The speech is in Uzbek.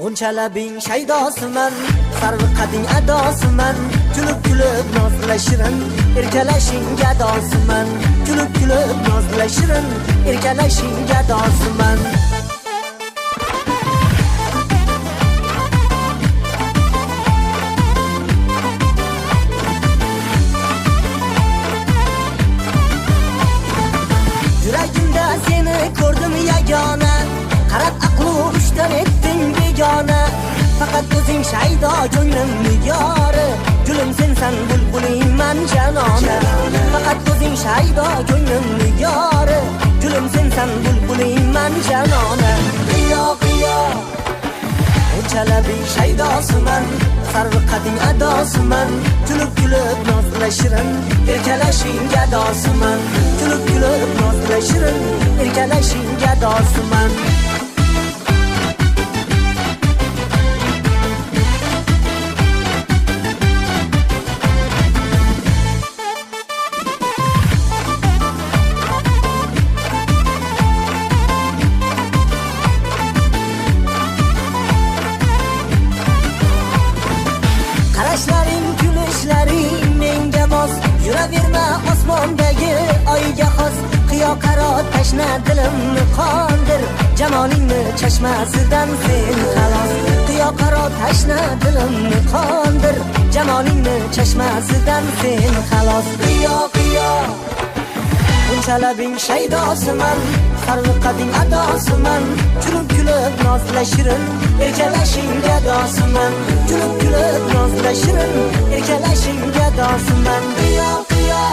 G'unchalabing shaydosiman, sarvi qading adosiman, kulib kulib nozla shirin, erkalashing gadosiman, kulib kulib nozla shirin, erkalashing gadosiman. Yuragimda seni ko'rdim yagona, qarab aqlu hushdan etding begona. Faqat o'zing shaydo ko'nglim nigori, gulim sensan bulbulingman janona. Faqat o'zing shaydo ko'nglim nigori, gulim sensan bulbulingman janona. Qiyo qiyo G'unchalabing shaydosiman, sarvi qading adosiman, kulib kulib nozla shirin, erkalashing gadosiman, kulib kulib nozla shirin, erkalashing gadosiman. Qarashlaring, kulishlaring menga mos, yuraverma osmondagi oyga xos. Qiyo qaro tashna dilimni qondir, jamolingni chashmasidan sen xalos. Qiyo qaro tashna dilimni qondir, jamolingni chashmasidan sen xalos. Qiyo qiyo G'unchalabing shaydosiman, sarvi qading adosiman, kulib kulib nozla shirin, erkalashing gadosiman, kulib kulib nozla shirin, erkalashing gadosiman. Qiyo qiyo.